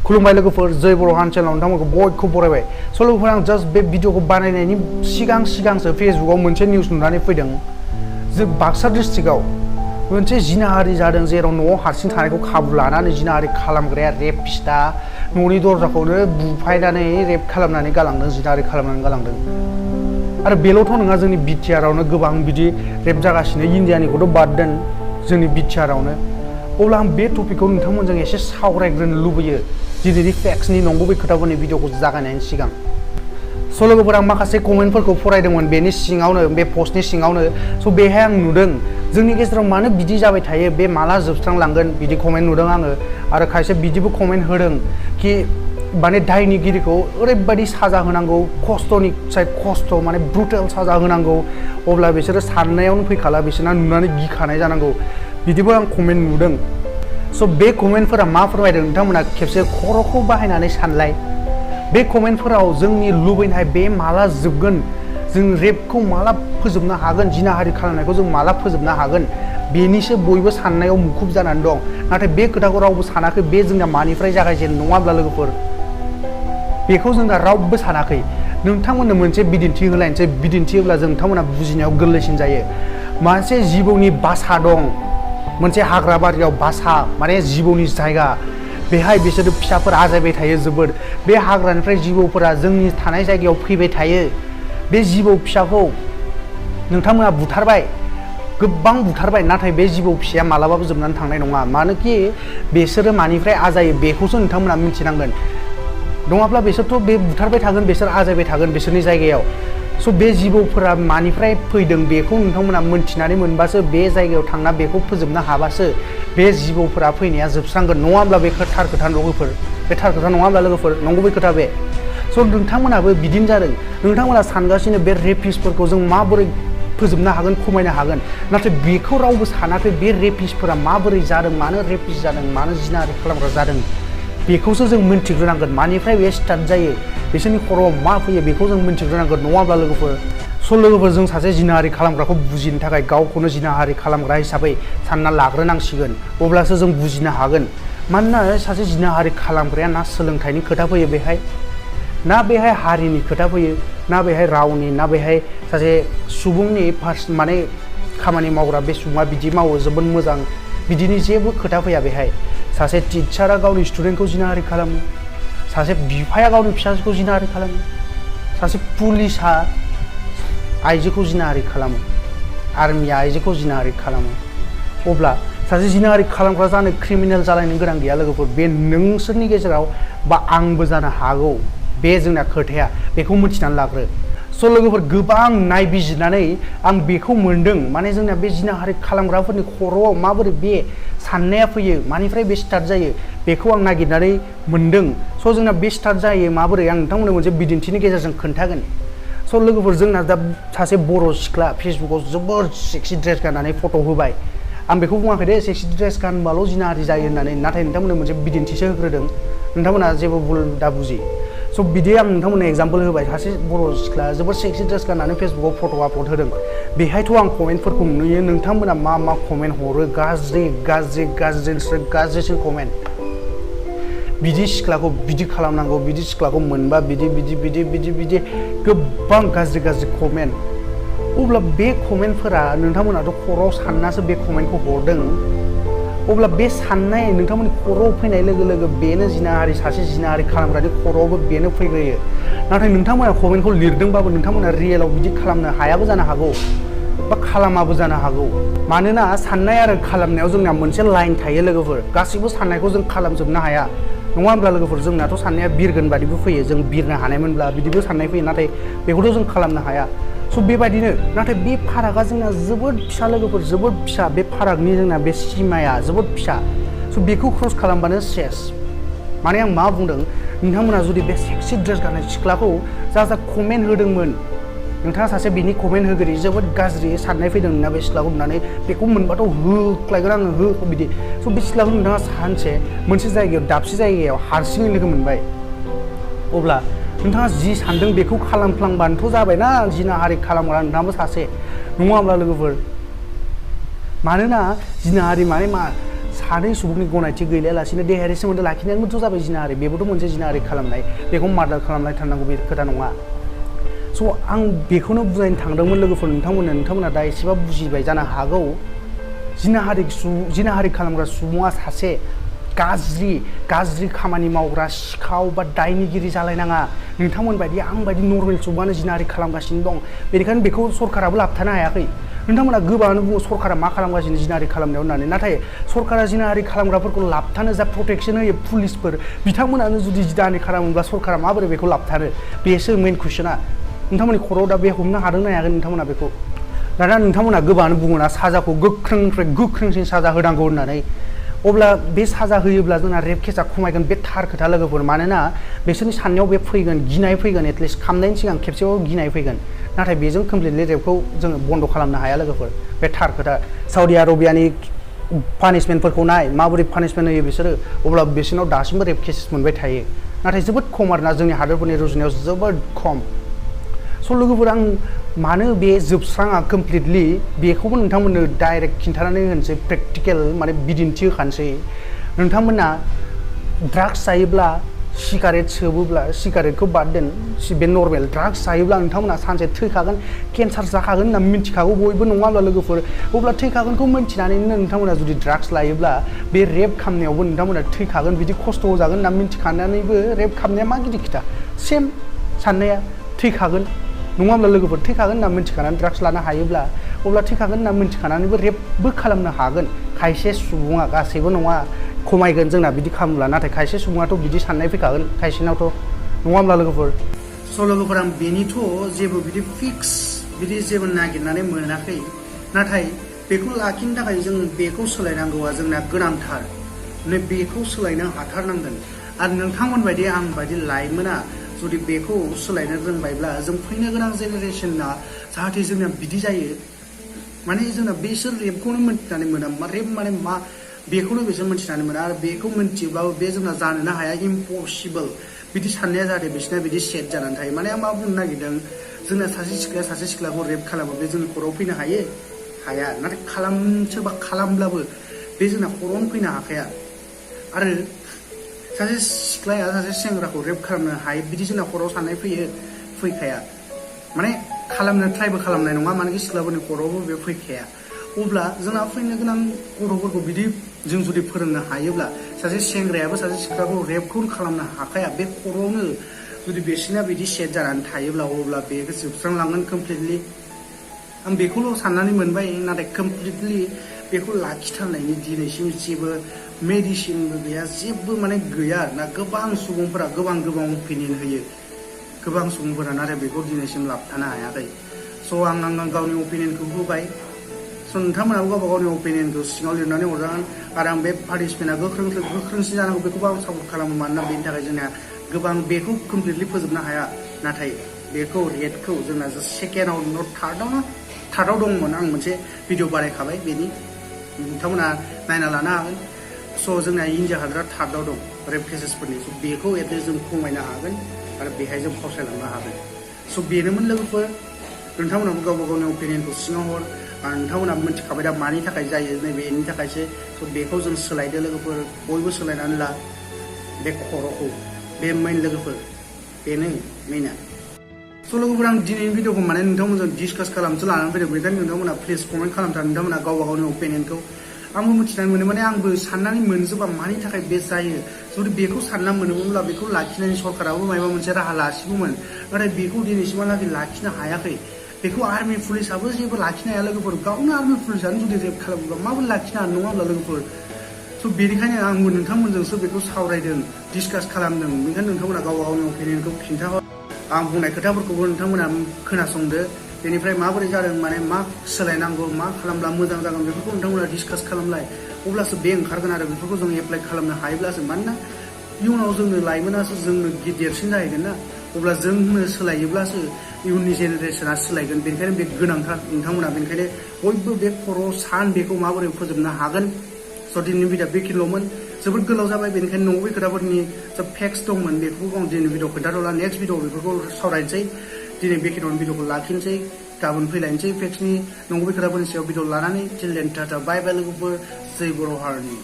खुलुमबाय लोगोफोर जय बर' हारिनि चेनेलाव नोंथांमोनखौ बयखौबो बरायबाय स' लोगोफोर आं जास्ट बे भिडिअखौ बानायनायनि सिगांसो फेसबुकआव मोनसे निउस नुनानै फैदों जों बाक्सा डिस्ट्रिक्टआव मोनसे जिनाहारि जादों जेराव न'आव हारसिं थानायखौ खाबु लानानै जिनाहारि खालामग्राया रेपिस्टआ न'नि दरजाखौनो बुफायनानै रेप खालामनानै गालांदों जिनाहारि खालामनानै गालांदों आरो बेल'थ' नङा जोंनि बिटिआरआवनो गोबां बिदि रेप जागासिनो इन्डियानिखौथ' बाद दोन जोंनि बिटिआरआवनो अब्ला आं बे टपिकखौ नोंथांमोनजों एसे सावरायग्रोनो लुबैयो दिनैनि फेक्सनि नंगुबै खोथाफोरनि भिडिअखौ जागायनायनि सिगां स' लोगोफोर आं माखासे कमेन्टफोरखौ फरायदोंमोन बेनि सिङावनो बे पस्टनि सिङावनो स' बेहाय आं नुदों जोंनि गेजेराव मानो बिदि जाबाय थायो बे माला जोबस्रांलांगोन बिदि कमेन्ट नुदों आङो आरो खायसे बिदिबो कमेन्ट होदों कि माने दायनिगिरिखौ ओरैबायदि साजा होनांगौ खस्थ'नि साय खस्थ' माने ब्रुटेल साजा होनांगौ अब्ला बिसोरो साननायावनो फैखाला बिसोरना नुनानै गिखानाय जानांगौ बिदिबो आं कमेन्ट नुदों स' बे कमेन्टफोरा मा फोरमायदों नोंथांमोना खेबसे खर'खौ बाहायनानै सानलाय बे कमेन्टफोराव जोंनि लुबैनाय बे माला जोबगोन जों रेपखौ माला फोजोबनो हागोन जिनाहारि खालामनायखौ जों माला फोजोबनो हागोन बेनिसो बयबो साननायाव मुखुब जानानै दं नाथाय बे खोथाखौ रावबो सानाखै बे जोंना मानिफ्राय जागायजेन नङाब्ला लोगोफोर बेखौ जोंना रावबो सानाखै नोंथांमोननो मोनसे बिदिन्थि होलायनोसै बिदिन्थि होब्ला जों नोंथांमोना बुजिनायाव गोरलैसिन जायो मोनसे जिबौनि बासा दं मोनसे हाग्रा बारियाव बासा माने जिबौनि जायगा बेहाय बिसोरो फिसाफोर आजायबाय थायो जोबोद बे हाग्रानिफ्राय जिबौफोरा जोंनि थानाय जायगायाव फैबाय थायो बे जिबौ फिसाखौ नोंथांमोना बुथारबाय गोबां बुथारबाय नाथाय बे जिबौ फिसाया मालाबाबो जोबनानै थांनाय नङा मानोखि बिसोरो मानिफ्राय आजायो बेखौसो नोंथांमोना मिथिनांगोन नङाब्ला बिसोरथ' बे बुथारबाय थागोन बिसोर आजायबाय थागोन बिसोरनि जायगायाव स' बे जिबौफोरा मानिफ्राय फैदों बेखौ नोंथांमोना मोनथिनानै मोनबासो बे जायगायाव थांना बेखौ फोजोबनो हाबासो बे जिबौफोरा फैनाया जोबस्रांगोन नङाब्ला बे थार खोथा लोगोफोर बे थार खोथा नङाब्ला लोगोफोर नंगुबै खोथा बे स' नोंथांमोनाबो बिदिनो जादों नोंथांमोना सानगासिनो बे रेपिस्टफोरखौ जों माबोरै फोजोबनो हागोन खमायनो हागोन नाथाय बेखौ रावबो सानाखै बे रेपिस्टफोरा माबोरै जादों मानो रेपिस्ट जादों मानो जिनाहारि खालामग्रा जादों बेखौसो जों मिन्थिग्रोनांगोन मानिफ्राय बे स्टार्ट जायो बिसोरनि खर'आव मा फैयो बेखौ जों मिन्थिग्रोनांगोन नङाब्ला लोगोफोर स' लोगोफोर जों सासे जिनाहारि खालामग्राखौ बुजिनो थाखाय गावखौनो जिनाहारि खालामग्रा हिसाबै सानना लाग्रोनांसिगोन अब्लासो जों बुजिनो हागोन मानोना सासे जिनाहारि खालामग्राया ना सोलोंथाइनि खोथा फैयो बेहाय ना बेहाय हारिनि खोथा फैयो ना बेहाय रावनि ना बेहाय सासे सुबुंनि माने खामानि मावग्रा बे सुबुङा बिदि मावो जोबोद मोजां बिदिनि जेबो खोथा फैया बेहाय सासे टिचारा गावनि स्टुडेन्टखौ जिनाहारि खालामो सासे बिफाया गावनि फिसाजोखौ जिनाहारि खालामो सासे पुलिसआ आइजोखौ जिनाहारि खालामो आर्मिया आइजोखौ जिनाहारि खालामो अब्ला सासे जिनाहारि खालामग्रा जानो क्रिमिनेल जालायनो गोनां गैया लोगोफोर बे नोंसोरनि गेजेराव बा आंबो जानो हागौ बे जोंना खोथाया बेखौ मिथिनानै लाग्रो स' लोगोफोर गोबां नायबिजिरनानै आं बेखौ मोनदों माने जोंना बे जिनाहारि खालामग्राफोरनि खर'आव माबोरै बे साननाया फैयो मानिफ्राय बे स्टार्ट जायो बेखौ आं नागिरनानै मोनदों स' जोंना बे स्टार्ट जायो माबोरै आं नोंथांमोननो मोनसे बिदिन्थिनि गेजेरजों खोन्थागोन स' लोगोफोर जोंना दा सासे बर' सिख्ला फेसबुकाव जोबोद सेक्सि ड्रेस गाननानै फट' होबाय आं बेखौ बुङाखै दे सेक्सि ड्रेस गानबाल' जिनाहारि जायो होननानै नाथाय नोंथांमोननो मोनसे बिदिन्थिसो होग्रोदों नोंथांमोना जेबो भुल दा बुजि स' बिदि आं नोंथांमोननो एग्जाम्पल होबाय सासे बर' सिख्ला जोबोद सेक्सि ड्रेस गाननानै फेसबुकाव फट' आपल'ड होदों बेहायथ' आं कमेन्टफोरखौ नुयो नोंथांमोना मा कमेन्ट हरो गाज्रिसिन कमेन्ट बिदि सिख्लाखौ बिदि खालामनांगौ बिदि सिख्लाखौ मोनबा बिदि गोबां गाज्रि कमेन्ट अब्ला बे कमेन्टफोरा नोंथांमोनाथ' खर'आव साननासो बे कमेन्टखौ हरदों अब्ला बे साननाय नोंथांमोननि खर'आव फैनाय लोगो लोगो बेनो सासे जिनाहारि खालामग्रानि खर'आवबो बेनो फैग्रोयो नाथाय नोंथांमोना कमेन्टखौ लिरदोंबाबो नोंथांमोना रियेलाव बिदि खालामनो हायाबो जानो हागौ बा खालामाबो जानो हागौ मानोना साननाय आरो खालामनायाव जोंना मोनसे लाइन थायो लोगोफोर गासैबो साननायखौ जों खालामजोबनो हाया नङा होमब्ला लोगोफोर जोंनाथ' साननाया बिरगोन बादिबो फैयो जों बिरनो हानायमोनब्ला बिदिबो साननाय फैयो नाथाय बेखौथ' जों खालामनो हाया स' बेबायदिनो नाथाय बे फारागा जोंना जोबोद फिसा लोगोफोर जोबोद फिसा बे फारागनि जोंना बे सिमाया जोबोद फिसा स' बेखौ क्रस खालामबानो सेस माने आं मा बुंदों नोंथांमोना जुदि बे सेक्सि ड्रेस गाननाय सिख्लाखौ जा कमेन्ट होदोंमोन नोंथाङा सासे बिनि कमेन्ट होगिरि जोबोद गाज्रि साननाय फैदों नोंना बे सिख्लाखौ नुनानै बेखौ मोनबाथ' होख्लायगोन आङो हो बिदि स' बे सिख्लाखौ नोंथाङा सानसे मोनसे जायगायाव दाबसे जायगायाव हारसिङै लोगो मोनबाय अब्ला नोंथाङा जि सानदों बेखौ खालामफ्लांबानोथ' जाबायना जिनाहारि खालामग्रा नोंथाङाबो सासे नङा होमब्ला लोगोफोर मानोना जिनाहारि माने मा सानै सुबुंनि गनायथि गैलायालासिनो देहायारि सोमोन्दो लाखिनायानोथ' जाबाय जिनाहारि बेबोथ' मोनसे जिनाहारि खालामनाय बेखौ मार्डार खालामलायथारनांगौ बे खोथा नङा स' आं बेखौनो बुजायनो थांदोंमोन लोगोफोर नोंथांमोना दा एसेबा बुजिबाय जानो हागौ जिनाहारि खालामग्रा सुबुङा सासे गाज्रि खामानि मावग्रा सिखाव बा दायनिगिरि जालायनाङा नोंथांमोन बायदि आं बायदि नर्मेल सुबुङानो जिनाहारि खालामगासिनो दं बेनिखायनो बेखौ सरकाराबो लाबथानो हायाखै नोंथांमोना गोबाङानो बुङो सरकारा मा खालामगासिनो जिनाहारि खालामनायाव होननानै नाथाय सरकारा जिनाहारि खालामग्राफोरखौ लाबथानो जा प्रटेक्सन होयो पुलिसफोर बिथांमोनानो जुदि जिनाहारि खालामोब्ला सरकारा माबोरै बेखौ लाबथानो बेसो मेन कुइसना नोंथांमोननि खर'आव दा बे हमनो हादोंना हायाखै नोंथांमोना बेखौ दाना नोंथांमोना गोबाङानो बुङोना साजाखौ गोख्रोंनिफ्राय गोख्रोंसिन साजा होनांगौ होननानै अब्ला बे साजा होयोब्ला जोंना रेप केसा खमायगोन बे थार खोथा लोगोफोर मानोना बिसोरनि साननायाव बे फैगोन गिनाय फैगोन एटलिस्ट खामनायनि सिगां खेबसेबाबो गिनाय फैगोन नाथाय बेजों कमप्लिटलि रेपखौ जोङो बन्द' खालामनो हाया लोगोफोर बे थार खोथा साउदी आरबियानि पानिशमेन्टफोरखौ नाय माबोरै पानिशमेन्ट होयो बिसोरो अब्ला बिसोरनाव दासिमबो रेप केसेस मोनबाय थायो नाथाय जोबोद खम आरोना जोंनि हादोरफोरनि रुजुनायाव जोबोद खम स' लोगोफोर आं मानो बे जोबस्राङा कमप्लिटलि बेखौबो नोंथांमोननो डाइरेक्ट खिन्थानानै होनोसै प्रेक्टिकेल माने बिदिन्थि होखानोसै नोंथांमोना ड्राग्स जायोब्ला सिगारेट सोबोब्ला सिगारेटखौ बाद दोन बे नर्मेल ड्राग्स जायोब्ला नोंथांमोना सानसे थैखागोन केन्सार जाखागोन होनना मिन्थिखागौ बयबो नङाब्ला लोगोफोर अब्ला थैखागोनखौ मिन्थिनानैनो नोंथांमोना जुदि ड्राग्स लायोब्ला बे रेप खालामनायावबो नोंथांमोना थैखागोन बिदि खस्थ' जागोन होनना मिन्थिखानानैबो रेप खालामनाया मा गिदिर खोथा सेम साननाया थैखागोन नङाब्ला लोगोफोर थैखागोन होनना मिन्थिखानानै ड्राग्स लानो हायोब्ला अब्ला थैखागोन होनना मिन्थिखानानैबो रेपबो खालामनो हागोन खायसे सुबुङा गासैबो नङा खमायगोन जोंना बिदि खालामब्ला नाथाय खायसे सुबुङाथ' बिदि साननाय फैखागोन खायसेनावथ' नङाब्ला लोगोफोर स' लोगोफोर आं बेनिथ' जेबो बिदि फिक्स बिदि जेबो नागिरनानै मोनाखै नाथाय बेखौ लाखिनो थाखाय जों बेखौ सोलायनांगौआ जोंना गोनांथार बेखौ सोलायनो हाथारनांगोन आरो नोंथांमोन बायदि आं बायदि लाइमोना जुदि बेखौ सोलायनो रोंबायब्ला जों फैनो गोनां जेनेरेसना जाहाथे जोंना बिदि जायो माने जोंना बिसोर रेपखौनो मिन्थिनानै मोना रेप माने मा बेखौनो बिसोर मिन्थिनानै मोना आरो बेखौ मिन्थियोब्लाबो बे जोंना जानोनो हाया इम्पसिबल बिदि साननाया जाहाथे बिसोरना बिदि सेट जानानै थायो माने आं मा बुंनो नागिरदों जोंना सासे सिख्लाखौ रेप खालामो बे जोंनि खर'आव फैनो हाया नाथाय सोरबा खालामब्लाबो बे जोंना खर'आवनो फैनो हाखाया आरो सासे सिख्लाया सासे सेंग्राखौ रेप खालामनो हायो बिदि जोंना खर'आव साननाय फैखाया माने खालामनो ट्राइबो खालामनाय नङा मानोकि सिख्लाफोरनि खर'आवबो बे फैखाया अब्ला जोंना फैनो गोनां गथ'फोरखौ बिदि जों जुदि फोरोंनो हायोब्ला सासे सेंग्रायाबो सासे सिख्लाखौ रेपखौनो खालामनो हाखाया बे खर'आवनो जुदि बिसोरना बिदि सेट जानानै थायोब्ला अब्ला बे जोबस्रांलांगोन कमप्लिटलि आं बेखौल' साननानै मोनबाय नाथाय कमप्लिटलि बेखौ लाखिथारनायनि दिनैसिम जेबो मेडिसिनबो गैया जेबो माने गैया ना गोबां सुबुंफोरा गोबां अपिनियन होयो गोबां सुबुंफोरा नाथाय बेखौ दिनैसिम लाबथानो हायाखै स' आं गावनि अपिनियनखौ होबाय स' नोंथांमोनाबो गावबा गावनि अपिनियनखौ सिङाव लिरनानै हरजागोन आरो आं बे पानिशमेन्टआ गोख्रोंसिन जानांगौ बेखौबो आं सापर्ट खालामो मानोना बेनि थाखाय जोंना गोबां बेखौ कमप्लिटलि फोजोबनो हाया नाथाय बेखौ रेटखौ जोंना सेकेन्डआव थार्डआव दंमोन आं मोनसे भिडिअ बानायखाबाय बेनि नोंथांमोना नायना लानो हागोन स' जोंना इन्डिया हादरा थार्डआव दं रेप केसेसफोरनि स' बेखौ एटलिस्ट जों खमायनो हागोन आरो बेहाय जों फावसायलांनो हागोन स' बेनोमोन लोगोफोर नोंथांमोनाबो गावबा गावनि अपिनियनखौ सिङाव हर आरो नोंथांमोनाबो मिथिखाबाय दा मानि थाखाय जायो नैबेनि थाखायसो स' बेखौ जों सोलायदो लोगोफोर बयबो सोलायनानै ला बे खर'खौ बे मेइन लोगोफोर बेनो मेइना स' लोगोफोर आं दिनैनि भिडिअखौ माने नोंथांमोनजों डिसकास खालामनोसो लानानै फैदों बेनिखायनो नोंथांमोना प्लिज कमेन्ट खालामथार नोंथांमोना गावबा गावनि अपिनियनखौ आंबो मिथिनानै मोनो माने आंबो साननानै मोनजोबा मानि थाखाय बे जायो जुदि बेखौ सानना मोनोमोनब्ला बेखौ लाखिनायनि सरकाराबो माबा मोनसे राहा लासिगौमोन नाथाय बेखौ दिनैसिमहालागै लाखिनो हायाखै बेखौ आर्मि पुलिसाबो जेबो लाखिनो हाया लोगोफोर गावनो आर्मि पुलिसानो जुदि रेप खालामोब्ला माबोरै लाखिनो हानो नङा होनब्ला लोगोफोर स' बेनिखायनो आंबो नोंथांमोनजोंसो बेखौ सावरायदों डिसकास खालामदों बेनिखायनो नोंथांमोना गावबा गावनि अपिनियनखौ खिन्थाहर आं बुंनाय खोथाफोरखौबो नोंथांमोना खोनासंदो बेनिफ्राय माबोरै जादों माने मा सोलायनांगौ मा खालामब्ला मोजां जागोन बेफोरखौ नोंथांमोना डिसकास खालामलाय अब्लासो बे ओंखारगोन आरो बेफोरखौ जों एप्लाइ खालामनो हायोब्लासो मानोना इयुनाव जोंनो लाइमोनासो जोंनो देरसिन जाहैगोन ना अब्ला जोंनो सोलायोब्लासो इयुननि जेनेरेसना सोलायगोन बेनिखायनो बे गोनांथार नोंथांमोना बेनिखायनो बयबो बे खर' बेखौ माबोरै फोजोबनो हागोन स' दिनैनि भिडिअ बेखिनिल'मोन जोबोद गोलाव जाबाय बेनिखायनो नंगुबै खोथाफोरनि जा फेक्स दंमोन बेखौबो आं दिनै भिडिअ खोन्थाथ'ला नेक्स्ट भिडिअ बेफोरखौ सावरायनोसै दिनै बेखिनियावनो भिडिअखौ लाखिनोसै गाबोन फैलायनोसै फेक्सनि नंगुबै खोथाफोरनि सायाव भिडिअ लानानै टिल देन टाटा बाय बाय लोगोफोर जय बर' हारिनि